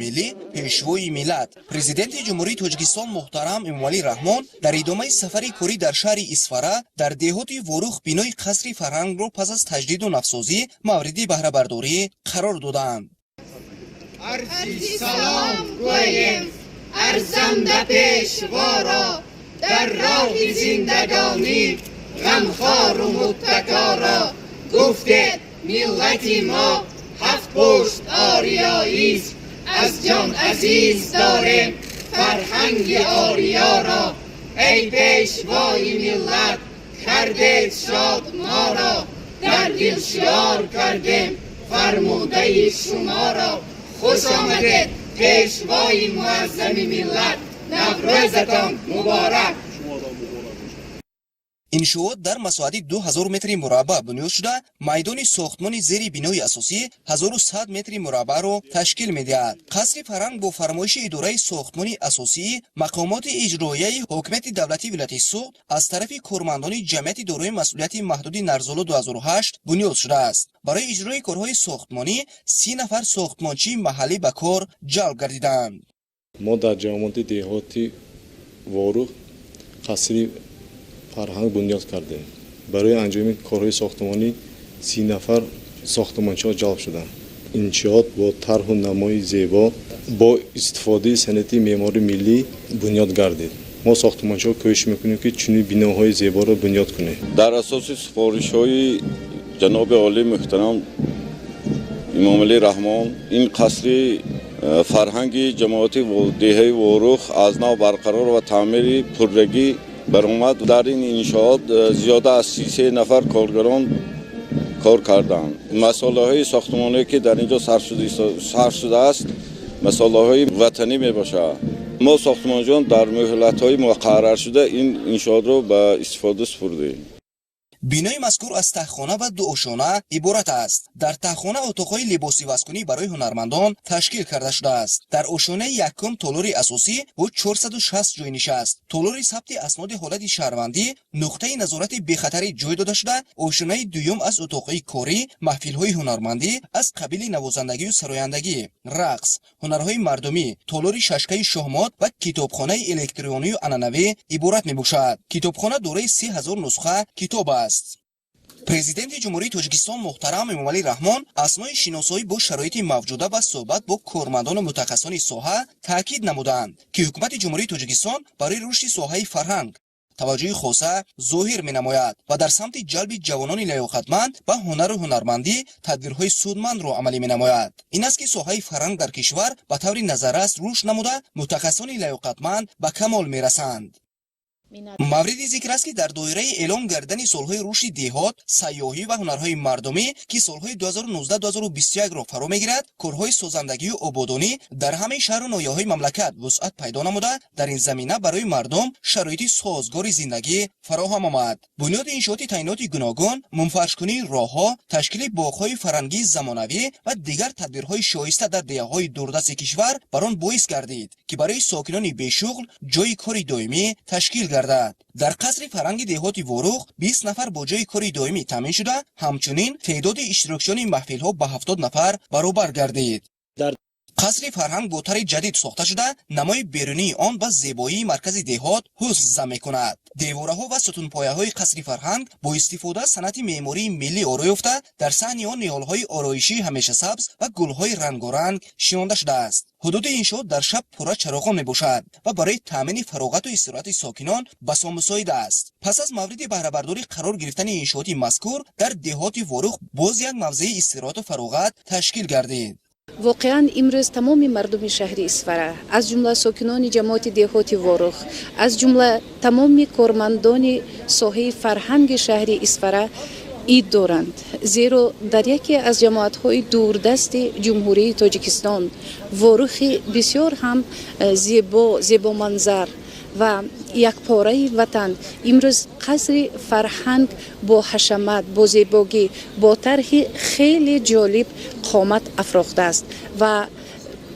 Миллӣ, Пешвои миллат, Президенти Ҷумҳурии Тоҷикистон муҳтарам Эмомалӣ Раҳмон дар идомаи сафари корӣ дар шаҳри Исфара дар деҳоти Ворух бинои қасри фарҳангро пас аз таҷдиду навсозӣ мавриди баҳрабардорӣ қарор доданд. Арзи салом гӯем арзанда пешворо, дар роҳи зиндагонӣ ғамхору муттакоро. Гуфтед, миллати мо ҳафт пушт ориёист, аз ҷон азиз дорем фарҳанги ориёро. Эй пешвои миллат, кардед шод моро, дар дил шиор кардем фармудаи шуморо. Хуш омадед, пешвои муаззами миллат, Наврӯзатон муборак! Иншоот дар масоҳати 2000 метри мураббаъ бунёд шуда, майдони сохтмони зери бинои асосӣ 1100 метри мураббаъро ташкил медиҳад. Қасри фарҳанг бо фармоиши идораи сохтмони асосии мақомоти иҷроияи ҳокимияти давлатии вилояти Суғд аз тарафи кормандони ҷамъияти дорои масъулияти маҳдуди Нарзулу 2008 бунёд шудааст. Барои иҷрои корҳои сохтмонӣ 30 нафар сохтмончии маҳаллӣ ба кор ҷалб гардиданд. Мо дар ҷамоати деҳоти Ворух қасри фарҳанг бунёд кардем. Барои анҷоми корҳои сохтмонӣ 30 нафар сохтмончиҳо ҷалб шуданд. Иншоот бо тарҳу намои зебо, бо истифодаи санъати меъмории миллӣ бунёд гардид. Мо сохтмончиҳо кӯшиш мекунем, ки чунин биноҳои зеборо бунёд кунем. Дар асоси супоришҳои ҷаноби олӣ муҳтарам Эмомалӣ Раҳмон ин қасри фарҳанги ҷамоати деҳаи Ворух аз нав барқарор ва таъмири пуррагӣ баромад. Дар ин иншоот зиёда аз 33 нафар коргарон кор карданд. Масолеҳои сохтмоние, ки дар ин ҷо сарф шудааст, масолеҳои ватанӣ мебошад. Мо сохтмонҷиён дар муҳлатҳои муқарраршуда ин иншоотро ба истифода супурдем. Бинои мазкур аз таҳхона ва ду ошёна иборат аст. Дар таҳхона утоқҳои либосивазкунӣ барои ҳунармандон ташкил карда шудааст. Дар ошёнаи якум толори асосӣ бо 460 ҷойнишаст, толори сабти асноди ҳолати шаҳрвандӣ, нуқтаи назорати бехатарӣ ҷой дода шуда, ошёнаи дуюм аз утоқҳои корӣ, маҳфилҳои ҳунармандӣ аз қабили навозандагию сарояндагӣ, рақс, ҳунарҳои мардумӣ, толори шашкаи шоҳмот ва китобхонаи электронию анъанавӣ иборат мебошад. Китобхона дораи 3000 нусха китоб аст. Президенти Ҷумҳурии Тоҷикистон муҳтарам Эмомалӣ Раҳмон аснои шиносоӣ бо шароити мавҷуда ва суҳбат бо кормандону мутахассисони соҳа таъкид намуданд, ки ҳукумати Ҷумҳурии Тоҷикистон барои рушди соҳаи фарҳанг таваҷҷӯҳи хоса зоҳир менамояд ва дар самти ҷалби ҷавонони лаёқатманд ба ҳунару ҳунармандӣ тадбирҳои судмандро амалӣ менамояд. Ин аст, ки соҳаи фарҳанг дар кишвар ба таври назаррас рушд намуда, мутахассисони лаёқатманд ба камол мерасанд. Мавриди зикр аст, ки дар доираи эълон гардидани солҳои рушди деҳот, сайёҳӣ ва ҳунарҳои мардумӣ, ки солҳои 2019-2021-ро фаро мегирад, корҳои созандагию ободонӣ дар ҳамаи шаҳру ноҳияҳои мамлакат вусъат пайдо намуда, дар ин замина барои мардум шароити созгори зиндагӣ фароҳам омад. Бунёди иншооти таъиноти гуногун, мунфаршкунии роҳҳо, ташкили боғҳои фарҳангии замонавӣ ва дигар тадбирҳои шоиста дар деҳаҳои дурдасти кишвар бар он боис гардид, ки барои сокинони бешуғл ҷойи кори доимӣ ташкил гардад. Дар қасри фарҳанги деҳоти Ворух 20 нафар бо ҷойи кори доимӣ таъмин шуда, ҳамчунин теъдоди иштирокчиёни маҳфилҳо ба 70 нафар баробар гардид. Қасри фарҳанг бо тарҳи ҷадид сохта шуда, намои берунии он ба зебоии маркази деҳот ҳусн зам мекунад. Девораҳо ва сутунпояҳои қасри фарҳанг бо истифода аз санъати меъмории миллӣ орои ёфта, дар саҳни он ниҳолҳои ороишии ҳамешасабз ва гулҳои рангоранг шинонда шудааст. Ҳудуди иншоот дар шаб пурра чароғон мебошад ва барои таъмини фароғату истироҳати сокинон басо мусоид аст. Пас аз мавриди баҳрабардорӣ қарор гирифтани иншооти мазкур дар деҳоти Ворух боз як мавзеи истироҳату фароғат ташкил гардид. Воқеан, имрӯз тамоми мардуми шаҳри Исфара, аз ҷумла сокинони ҷамоати деҳоти Ворух, аз ҷумла тамоми кормандони соҳаи фарҳанги шаҳри Исфара ид доранд, зеро дар яке аз ҷамоатҳои дурдасти Ҷумҳурии Тоҷикистон, Ворухи бисёр ҳам зебо, зебоманзар ва якпораи ватан, имрӯз қасри фарҳанг бо ҳашамат, бо зебогӣ, бо тарҳи хеле ҷолиб қомат афрохтааст. Ва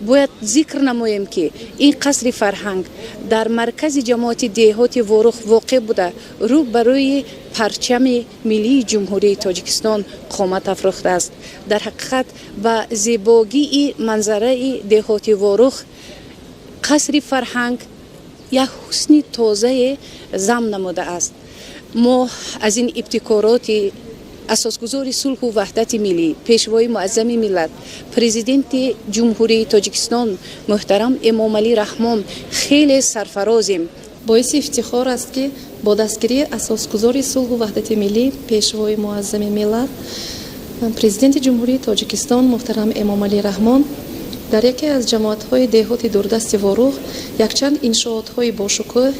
бояд зикр намоем, ки ин қасри фарҳанг дар маркази ҷамоати деҳоти Ворух воқеъ буда, рӯ ба рӯи Парчами миллии Ҷумҳурии Тоҷикистон қомат афрохтааст. Дар ҳақиқат, ба зебогии манзараи деҳоти Ворух қасри фарҳанг як ҳусни тозае зам намудааст. Мо аз ин ибтикороти асосгузори сулҳу ваҳдати миллӣ, Пешвои муаззами миллат, Президенти Ҷумҳурии Тоҷикистон муҳтарам Эмомалӣ Раҳмон хеле сарфарозем. Боиси ифтихор аст, ки бо дастгирии асосгузори сулҳу ваҳдати миллӣ, Пешвои муаззами миллат, Президенти Ҷумҳурии Тоҷикистон муҳтарам Эмомалӣ Раҳмон дар яке аз ҷамоатҳои деҳоти дурдасти Ворух якчанд иншоотҳои бошукӯҳ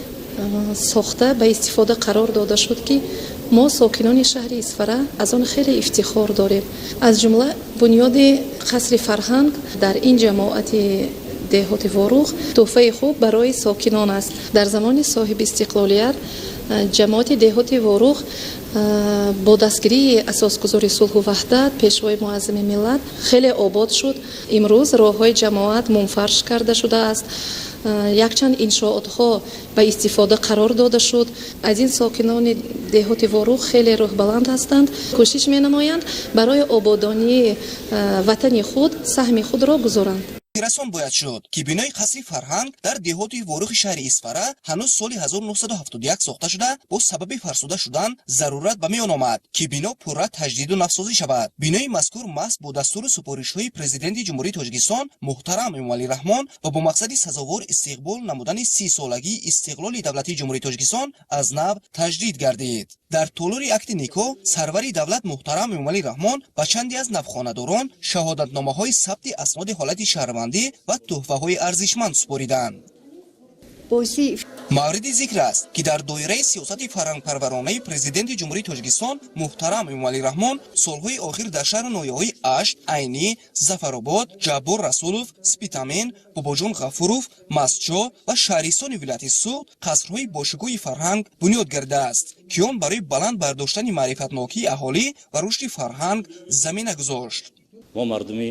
сохта ба истифода қарор дода шуд, ки мо, сокинони шаҳри Исфара, аз он хеле ифтихор дорем. Аз ҷумла бунёди қасри фарҳанг дар ин ҷамоати деҳоти Ворух тӯҳфаи хуб барои сокинон аст. Дар замони соҳиби истиқлолият ҷамоати деҳоти Ворух бо дастгирии асосгузори сулҳу ваҳдат, Пешвои муаззами миллат хеле обод шуд. Имрӯз роҳҳои ҷамоат мунфарш карда шудааст, якчанд иншоотҳо ба истифода қарор дода шуд. Аз ин сокинони деҳоти Ворух хеле рӯҳбаланд ҳастанд, кӯшиш менамоянд барои ободонии ватани худ саҳми худро гузоранд. Расон бояд шуд, ки бинои қасри фарҳанг дар деҳоти Ворухи шаҳри Исфара ҳанӯз соли 1971 сохта шуда, бо сабаби фарсуда шудан зарурат ба миён омад, ки бино пурра таҷдиду навсозӣ шавад. Бинои мазкур маҳз бо дастуру супоришҳои Президенти Ҷумҳурии Тоҷикистон муҳтарам Эмомалӣ Раҳмон ва бо мақсади сазовор истиқбол намудани 30-солагии истиқлоли давлатии Ҷумҳурии Тоҷикистон аз нав таҷдид гардид. Дар толори акди никоҳ сарвари давлат муҳтарам Эмомалӣ Раҳмон ба чанде аз навхонадорон шаҳодатномаҳои сабти асноди ҳолати шаҳрвандӣ ва тӯҳфаҳои арзишманд супориданд. Мавриди зикр аст, ки дар доираи сиёсати фарҳангпарваронаи Президенти Ҷумҳурии Тоҷикистон муҳтарам Эмомалӣ Раҳмон солҳои охир дар шаҳру ноҳияҳои Ашт, Айнӣ, Зафаробод, Ҷаббор Расулов, Спитамен, Бобоҷон Ғафуров, Мастчоҳ ва шаҳристони вилояти Суғд қасрҳои бошукӯҳи фарҳанг бунёд гардидааст, ки он барои баланд бардоштани маърифатнокии аҳолӣ ва рушди фарҳанг замина гузошт. Мо, мардуми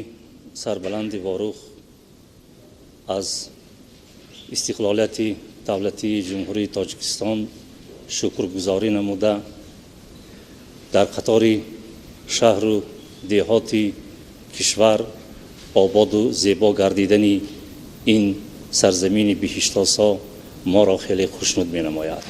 сарбаланди Ворух, аз истиқлолияти давлатии Ҷумҳурии Тоҷикистон шукргузорӣ намуда, дар қатори шаҳру деҳоти кишвар ободу зебо гардидани ин сарзамини биҳиштосо моро хеле хушнуд менамояд.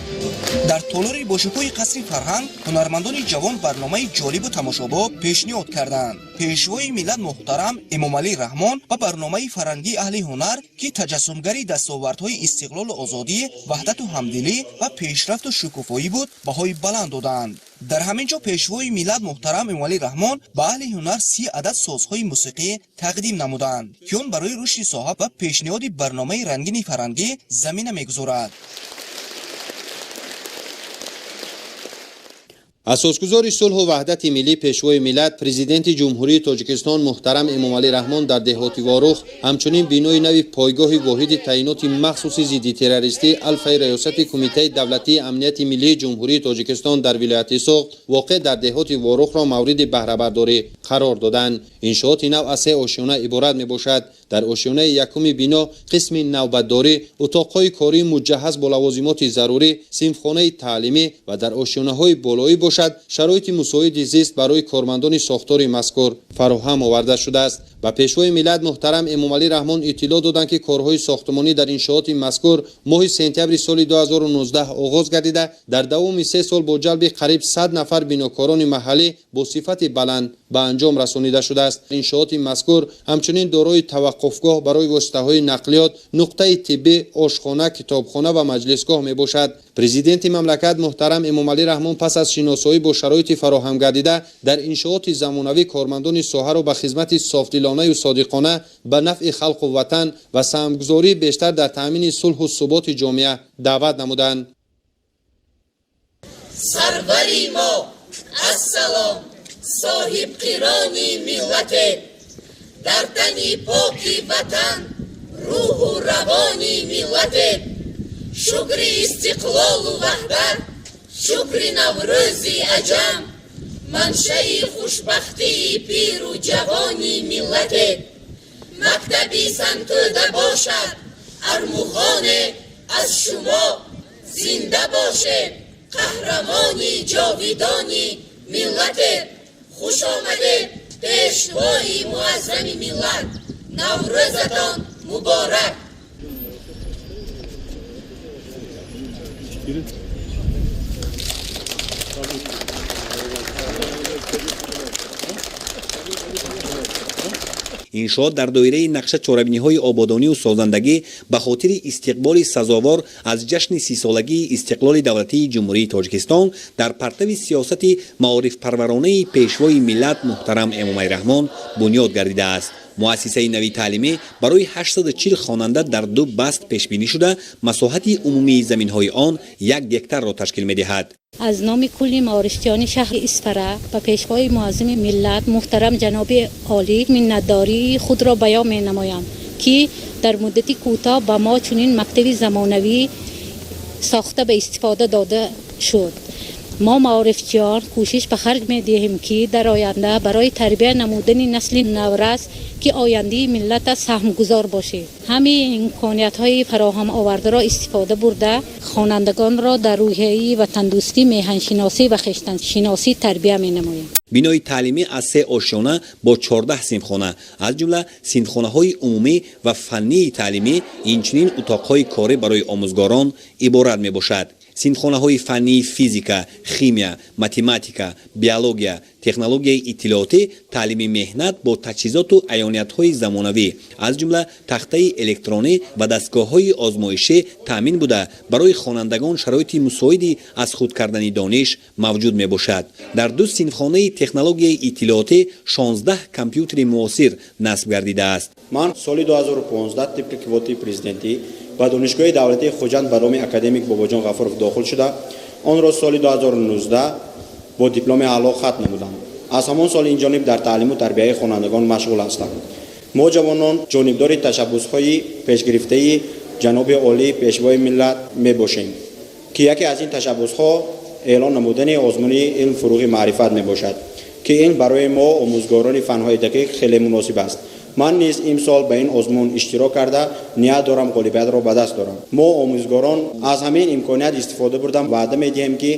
Дар толори бошукӯҳи қасри фарҳанг ҳунармандони ҷавон барномаи ҷолибу тамошобоб пешниҳод карданд. Пешвои миллат муҳтарам Эмомалӣ Раҳмон ба барномаи фарҳангии аҳли ҳунар, ки таҷассумгари дастовардҳои истиқлолу озодӣ, ваҳдату ҳамдилӣ ва пешрафту шукуфоӣ буд, баҳои баланд доданд. Дар ҳамин ҷо Пешвои миллат муҳтарам Эмомалӣ Раҳмон ба аҳли ҳунар 30 адад созҳои мусиқӣ тақдим намуданд, ки он барои рушди соҳа ва пешниҳоди барномаи рангини фарҳангӣ замина мегузорад. Асосгузори сулҳу ваҳдати миллӣ, Пешвои миллат, Президенти Ҷумҳурии Тоҷикистон муҳтарам Эмомалӣ Раҳмон дар деҳоти Ворух ҳамчунин бинои нави пойгоҳи воҳиди таъиноти махсуси зиддитеррористӣ Алфаи Раёсати Кумитаи давлатии амнияти миллии Ҷумҳурии Тоҷикистон дар вилояти Суғд воқеъ дар деҳоти Ворухро мавриди баҳрабардорӣ қарор доданд. Иншооти нав аз се ошёна иборат мебошад. Дар ошёнаи якуми бино қисми навбатдорӣ, утоқҳои кории муҷаҳҳаз бо лавозимоти зарурӣ, синфхонаи таълимӣ ва дар ошёнаҳои болоӣ бошад, шароити мусоиди зист барои кормандони сохтори мазкур фароҳам оварда шудааст. Ба Пешвои миллат муҳтарам Эмомалӣ Раҳмон иттилоъ доданд, ки корҳои сохтмонӣ дар иншооти мазкур моҳи сентябри соли 2019 оғоз гардида, дар давоми 3 сол бо ҷалби қариб 100 нафар бинокорони маҳаллӣ бо сифати баланд ба анҷом расонида шудааст. Иншооти мазкур ҳамчунин дорои таваққуфгоҳ барои воситаҳои нақлиёт, нуқтаи тиббӣ, ошхона, китобхона ва маҷлисгоҳ мебошад. Президенти мамлакат муҳтарам Эмомалӣ Раҳмон пас аз шиносоӣ бо шароити фароҳам гардида дар иншооти замонавӣ кормандони соҳаро ба хизмати софдилонаю содиқона ба нафъи халқу ватан ва саҳмгузории бештар дар таъмини сулҳу суботи ҷомеа даъват намуданд. Сарвари мо, ассалом, соҳибқирони миллате, дар тани поки ватан рӯҳу равони миллате. Шукри истиқлолу ваҳдат, шукри Наврӯзи аҷам, маншаи хушбахтии пиру ҷавони миллате. Мактаби Сангтӯда бошад армуғоне аз шумо. Зинда бошед! Қаҳрамони ҷовидони миллатед. Хуш омадед, Пешвои муаззами миллат. Наврӯзатон муборак. Иншоот дар доираи нақша чорабиниҳои ободонию созандагӣ ба хотири истиқболи сазовор аз ҷашни 30-солагии истиқлоли давлатии Ҷумҳурии Тоҷикистон дар партави сиёсати маорифпарваронаи Пешвои миллат муҳтарам Эмомалӣ Раҳмон бунёд гардидааст. Муассисаи нави таълимӣ барои 840 хонанда дар ду баст пешбинӣ шуда, масоҳати умумии заминҳои он 1 гектарро ташкил медиҳад. Аз номи кулли маорифчиёни шаҳри Исфара ба Пешвои муаззами миллат муҳтарам ҷаноби олӣ миннатдории худро баён менамоям, ки дар муддати кӯтоҳ ба мо чунин мактаби замонавӣ сохта ба истифода дода шуд. Мо маорифчиён кӯшиш ба харҷ медиҳем, ки дар оянда барои тарбия намудани насли наврас, ки ояндаи миллат аст, саҳмгузор бошем. Ҳамин имкониятҳои фароҳам овардаро истифода бурда, хонандагонро дар рӯҳияи ватандӯстӣ, меҳаншиносӣ ва хештаншиносӣ тарбия менамоем. Бинои таълимӣ аз 3 ошёна бо 14 синфхона, аз ҷумла синфхонаҳои умумӣ ва фаннии таълимӣ, инчунин утоқҳои корӣ барои омӯзгорон иборат мебошад. Синфхонаҳои фаннии физика, химия, математика, биология, технологияи иттилоотӣ, таълими меҳнат бо таҷҳизоту аёниятҳои замонавӣ, аз ҷумла тахтаи электронӣ ва дастгоҳҳои озмоишӣ таъмин буда, барои хонандагон шароити мусоиди аз худ кардани дониш мавҷуд мебошад. Дар ду синфхонаи технологияи иттилоотӣ 16 компютери муосир насб гардидааст. Ман соли 2015 тибқи квотаи президентӣ ба Донишгоҳи давлатии Хуҷанд ба номи академик Бобоҷон Ғафуров дохил шуда, онро соли 2019 бо дипломи аъло хатм намудам. Аз ҳамон сол ин ҷониб дар таълиму тарбияи хонандагон машғул ҳастам. Мо ҷавонон ҷонибдори ташаббусҳои пешгирифтаи ҷаноби олӣ Пешвои миллат мебошем, ки яке аз ин ташаббусҳо эълон намудани озмуни илм фуруғи маърифат мебошад, ки ин барои мо омӯзгорони фанҳои дақиқ хеле муносиб аст. Ман низ имсол ба ин озмун иштирок карда, ният дорам ғолибиятро ба даст дорам. Мо омӯзгорон аз ҳамин имконият истифода бурдам, ваъда медиҳем, ки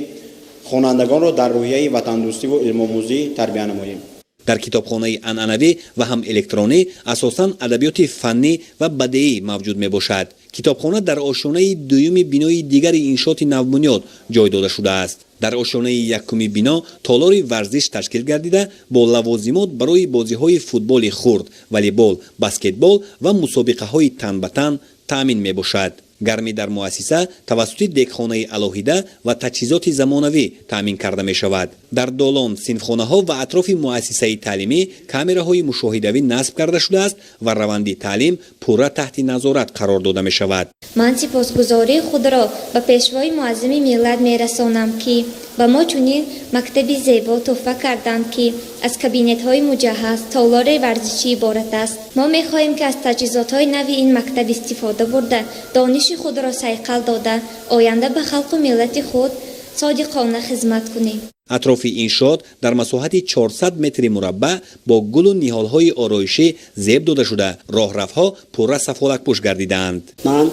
хонандагонро дар рӯҳияи ватандӯстиву илмомӯзӣ тарбия намоем. Дар китобхонаи анъанавӣ ва ҳам электронӣ асосан адабиёти фаннӣ ва бадеӣ мавҷуд мебошад. Китобхона дар ошёнаи дуюми бинои дигари иншооти навбунёд ҷой дода шудааст. Дар ошёнаи якуми бино толори варзиш ташкил гардида, бо лавозимот барои бозиҳои футболи хурд, волейбол, баскетбол ва мусобиқаҳои тан ба тан таъмин мебошад. Гармӣ дар муассиса тавассути дегхонаи алоҳида ва таҷҳизоти замонавӣ таъмин карда мешавад. Дар долон, синфхонаҳо ва атрофи муассисаи таълимӣ камераҳои мушоҳидавӣ насб карда шудааст ва раванди таълим пурра таҳти назорат қарор дода мешавад. Ман сипосгузории худро ба Пешвои муаззами миллат мерасонам, ки ба мо чунин мактаби зебо тӯҳфа карданд, ки аз кабинетҳои муҷаҳҳаз, толори варзишӣ иборат аст. Мо мехоҳем, ки аз таҷҳизотҳои нави ин мактаб истифода бурда, дониши худро сайқал дода, оянда ба халқу миллати худ содиқона хизмат кунем. Атрофи иншоот дар масоҳати 400 метри мураббаъ бо гулу ниҳолҳои ороишӣ зеб дода шуда, роҳравҳо пурра сафолакпӯш гардидаанд. Ман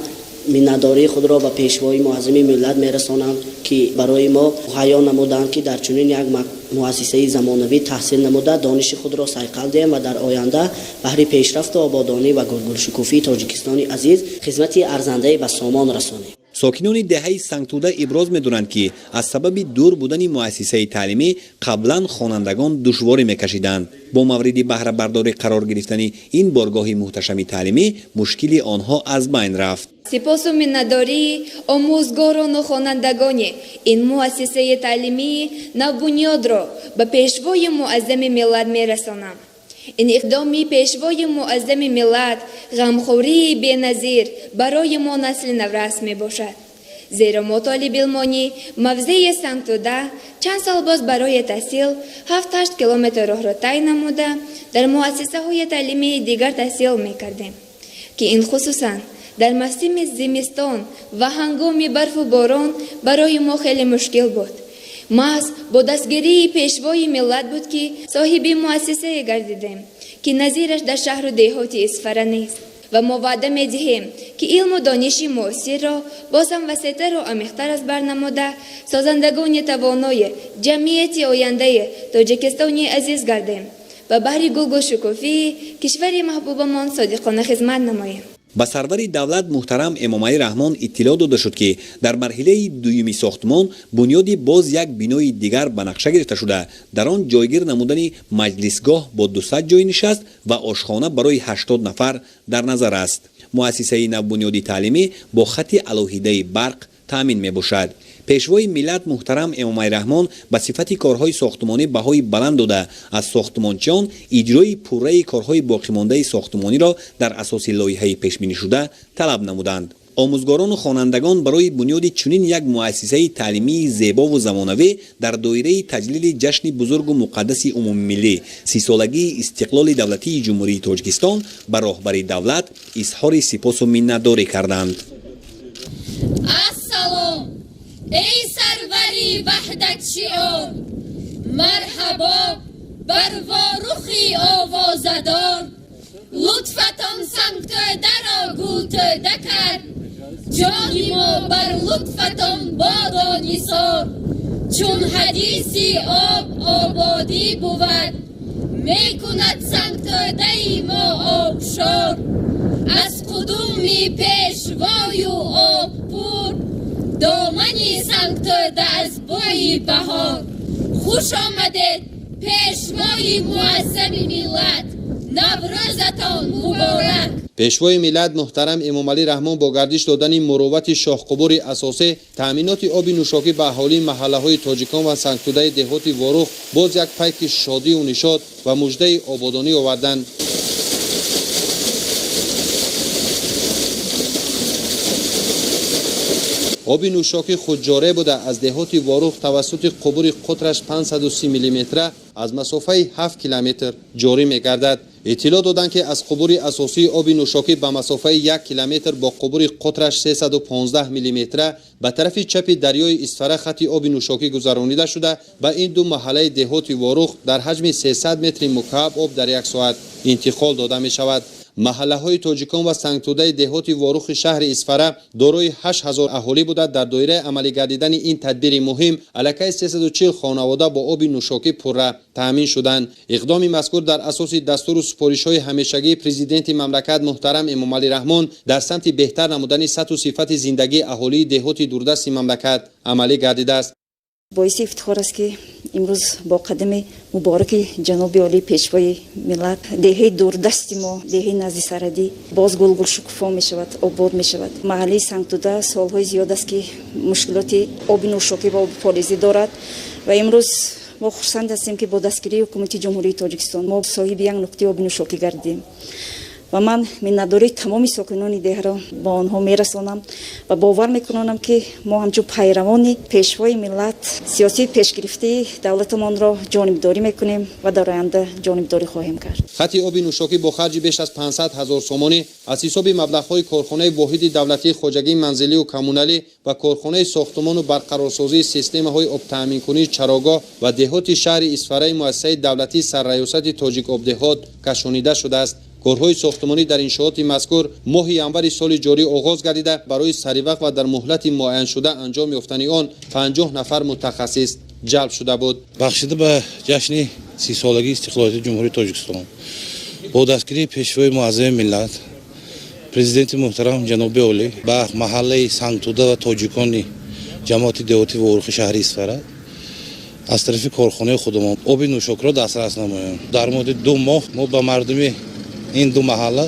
миннатдории худро ба Пешвои муаззами миллат мерасонам, ки барои мо муҳайё намуданд, ки дар чунин як муассисаи замонавӣ таҳсил намуда, дониши худро сайқал диҳем ва дар оянда баҳри пешрафту ободонӣ ва гулгулшукуфии Тоҷикистони азиз хизмати арзандае ба сомон расонем. Сокинони деҳаи Сангтуда иброз медоранд, ки аз сабаби дур будани муассисаи таълимӣ қаблан хонандагон душворӣ мекашиданд. Бо мавриди баҳрабардорӣ қарор гирифтани ин боргоҳи муҳташами таълимӣ мушкили онҳо аз байн рафт. Сипосу миннатдории омӯзгорону хонандагони ин муассисаи таълимии навбунёдро ба Пешвои муаззами миллат мерасонам. Ин иқдоми Пешвои муаззами миллат ғамхории беназир барои мо насли наврас мебошад. Зеро мо толибилмони мавзеи Сангтуда чанд сол боз барои таҳсил 7-8 километр роҳро тай намуда, дар муассисаҳои таълимии дигар таҳсил мекардем, ки ин хусусан дар мавсими зимистон ва ҳангоми барфу борон барои мо хеле мушкил буд. Маҳз бо дастгирии Пешвои миллат буд, ки соҳиби муассисае гардидем, ки назираш дар шаҳру деҳоти Исфара нест. Ва мо ваъда медиҳем, ки илму дониши муосирро боз ҳам васеътару амиқтар аз бар намуда, созандагони тавонои ҷамъияти ояндаи Тоҷикистони азиз гардем ва баҳри гулгулшукуфии кишвари маҳбубамон содиқона хизмат намоем. Ба сарвари давлат муҳтарам Эмомалӣ Раҳмон иттилоъ дода шуд, ки дар марҳилаи дуюми сохтмон бунёди боз як бинои дигар ба нақша гирифта шуда, дар он ҷойгир намудани маҷлисгоҳ бо 200 ҷойи нишаст ва ошхона барои 80 нафар дар назар аст. Муассисаи навбунёди таълимӣ бо хатти алоҳидаи барқ таъмин мебошад. Пешвои миллат муҳтарам Эмомалӣ Раҳмон ба сифати корҳои сохтмонӣ баҳои баланд дода, аз сохтмончиён иҷрои пурраи корҳои боқимондаи сохтмониро дар асоси лоиҳаи пешбинишуда талаб намуданд. Омӯзгорону хонандагон барои бунёди чунин як муассисаи таълимии зебову замонавӣ дар доираи таҷлили ҷашни бузургу муқаддаси умумимиллӣ, 30-солагии истиқлоли давлатии Ҷумҳурии Тоҷикистон, ба роҳбари давлат изҳори сипосу миннатдорӣ карданд. Ассалом, эй сарвари ваҳдатшиёр, марҳабо бар Ворухи овозадор. Лутфатон сангтӯдаро гултӯда кард, ҷони мо бар лутфатон бодо нисор. Чун ҳадиси об ободӣ бувад, мекунад сангтӯдаи мо обшор. Аз қудуми пешвою обпур, домани сангтӯда аз бӯи баҳор. Хуш омадед, пешвои муаззами миллат, Наврӯзатон муборак. Пешвои миллат муҳтарам Эмомалӣ Раҳмон бо гардиш додани муровати шоҳқубури асосӣ таъминоти оби нӯшокӣ ба аҳолии маҳаллаҳои тоҷикон ва сангтӯдаи деҳоти Ворух боз як пайки шодию нишод ва муждаи ободонӣ оварданд. Оби нӯшокӣ худҷоре буда, аз деҳоти Ворух тавассути қубури қутраш 530 миллиметра аз масофаи 7 километр ҷорӣ мегардад. Иттилоъ доданд, ки аз қубури асосии оби нӯшокӣ ба масофаи 1 километр бо қубури қутраш 315 миллиметра ба тарафи чапи дарёи Исфара хатти оби нӯшокӣ гузаронида шуда, ба ин ду маҳаллаи деҳоти Ворух дар ҳаҷми 300 метри мукааб об дар як соат интиқол дода мешавад. Маҳаллаҳои тоҷикон ва сангтӯдаи деҳоти Ворухи шаҳри Исфара дорои 8000 аҳолӣ буда, дар доираи амалигардидани ин тадбири муҳим аллакай 340 хонавода бо оби нӯшокӣ пурра таъмин шуданд. Иқдоми мазкур дар асоси дастуру супоришҳои ҳамешагии президенти мамлакат муҳтарам Эмомалӣ Раҳмон дар самти беҳтар намудани сатҳу сифати зиндагии аҳолии деҳоти дурдасти мамлакат амалӣ гардидааст. Боиси ифтихор аст, ки имрӯз бо қадами мубораки ҷаноби олии пешвои миллат деҳаи дурдасти мо, деҳаи назди сарҳадӣ боз гулгулшукуфо мешавад, обод мешавад. Маҳаллаи Сангтӯда солҳои зиёд аст, ки мушкилоти оби нӯшокӣ ва оби полизӣ дорад ва имрӯз мо хурсанд ҳастем, ки бо дастгирии ҳукумати Ҷумҳурии Тоҷикистон мо соҳиби як нуқтаи оби нӯшокӣ гардидем. Ва ман миннатдории тамоми сокинони деҳро ба онҳо мерасонам ва бовар мекунонам, ки мо ҳамчун пайравони пешвои миллат сиёсии пешгирифтаи давлатамонро ҷонибдорӣ мекунем ва дар оянда ҷонибдорӣ хоҳем кард. Хатти оби нӯшокӣ бо харҷи беш аз 500 ҳазор сомонӣ аз ҳисоби маблағҳои корхонаи воҳиди давлатии хоҷагии манзилию коммуналӣ ва корхонаи сохтмону барқарорсозии системаҳои обтаъминкунии чарогоҳ ва деҳоти шаҳри Исфараи муассисаи давлатии сарраёсати Тоҷикобдеҳот кашонида шудааст. Корҳои сохтмонӣ дар иншооти мазкур моҳи январи соли ҷорӣ оғоз гардида, барои саривақт ва дар муҳлати муайяншуда анҷом ёфтани он 50 нафар мутахассис ҷалб шуда буд. Бахшида ба ҷашни 30-солагии истиқлолияти Ҷумҳурии Тоҷикистон бо дастгирии пешвои муаззами миллат, президенти муҳтарам ҷаноби олӣ ба маҳаллаи Сангтӯда ва тоҷикони ҷамоати деҳоти Ворухи шаҳри Исфара аз тарафи корхонаи худамон оби нӯшокиро дастрас намоем. Дар муддати 2 моҳ мо ба мардуми ин ду маҳалла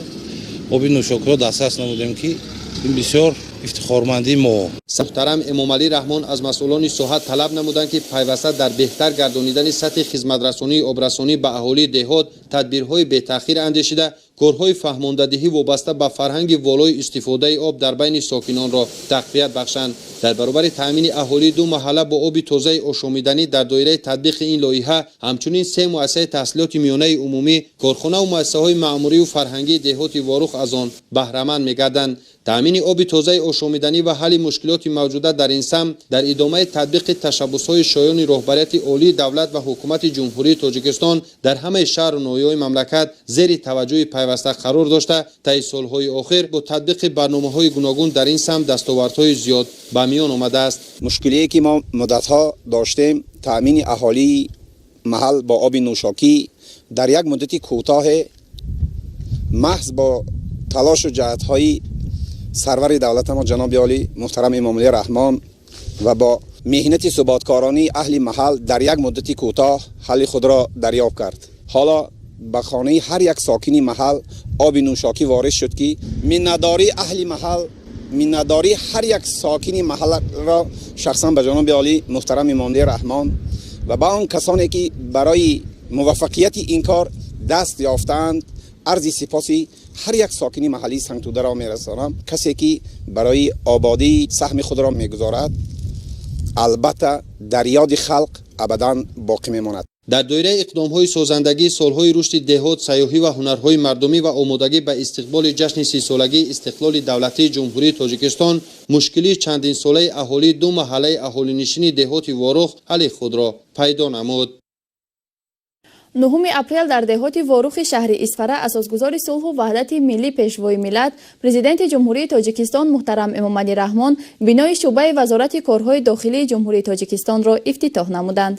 оби нӯшокиро дастрас намудем, ки ин бисёр ифтихормандии мо. Муҳтарам Эмомалӣ Раҳмон аз масъулони соҳа талаб намуданд, ки пайваста дар беҳтар гардонидани сатҳи хизматрасонии обрасонӣ ба аҳолии деҳот тадбирҳои бетаъхир андешида, корҳои фаҳмондадиҳӣ вобаста ба фарҳанги волои истифодаи об дар байни сокинонро тақвият бахшанд. Дар баробари таъмини аҳолии ду маҳалла бо оби тозаи ошомиданӣ дар доираи татбиқи ин лоиҳа ҳамчунин 3 муассисаи таҳсилоти миёнаи умумӣ, корхонаву муассисаҳои маъмурию фарҳангии деҳоти Ворух аз он баҳраманд мегарданд. Таъмини оби тозаи ошомиданӣ ва ҳалли мушкилоти мавҷуда дар ин самт дар идомаи татбиқи ташаббусҳои шоёни роҳбарияти олии давлат ва ҳукумати Ҷумҳурии Тоҷикистон дар ҳамаи шаҳру ноҳияҳои мамлакат зери таваҷҷӯҳи пайваста қарор дошта, таи солҳои охир бо татбиқи барномаҳои гуногун дар ин самт дастовардҳои зиёд ба миён омадааст. Мушкилие ки мо муддатҳо доштем, таъмини аҳолии маҳал бо оби нӯшокӣ дар як муддати кӯтоҳе маҳз бо талошу ҷаҳдҳои сарвари давлатамо ҷаноби олӣ муҳтарам Эмомалӣ Раҳмон ва бо меҳнати суботкоронии аҳли маҳал дар як муддати кӯтоҳ ҳалли худро дарёб кард. Ҳоло ба хонаи ҳар як сокини маҳал оби нӯшокӣ ворид шуд, ки миннатдории аҳли маҳал, миннатдории ҳар як сокини маҳалро шахсан ба ҷаноби олӣ муҳтарам Эмомалӣ Раҳмон ва ба он касоне ки барои муваффақияти ин кор даст ёфтаанд, арзи сипоси ҳар як сокини маҳаллии Сангтударо мерасонам. Касе ки барои ободӣ саҳми худро мегузорад, албатта дар ёди халқ абадан боқӣ мемонад. Дар доираи иқдомҳои созандагӣ, солҳои рушди деҳот, сайёҳӣ ва ҳунарҳои мардумӣ ва омодагӣ ба истиқболи ҷашни 30-солагии истиқлоли давлатии Ҷумҳурии Тоҷикистон, мушкилии чандинсолаи аҳолии ду маҳаллаи аҳолинишини деҳоти Ворух ҳалли худро пайдо намуд. 9 апрел дар деҳоти Ворухи шаҳри Исфара асосгузори сулҳу ваҳдати миллӣ, Пешвои миллат, Президенти Ҷумҳурии Тоҷикистон муҳтарам Эмомалӣ Раҳмон бинои шӯъбаи Вазорати корҳои дохилии Ҷумҳурии Тоҷикистонро ифтитоҳ намуданд.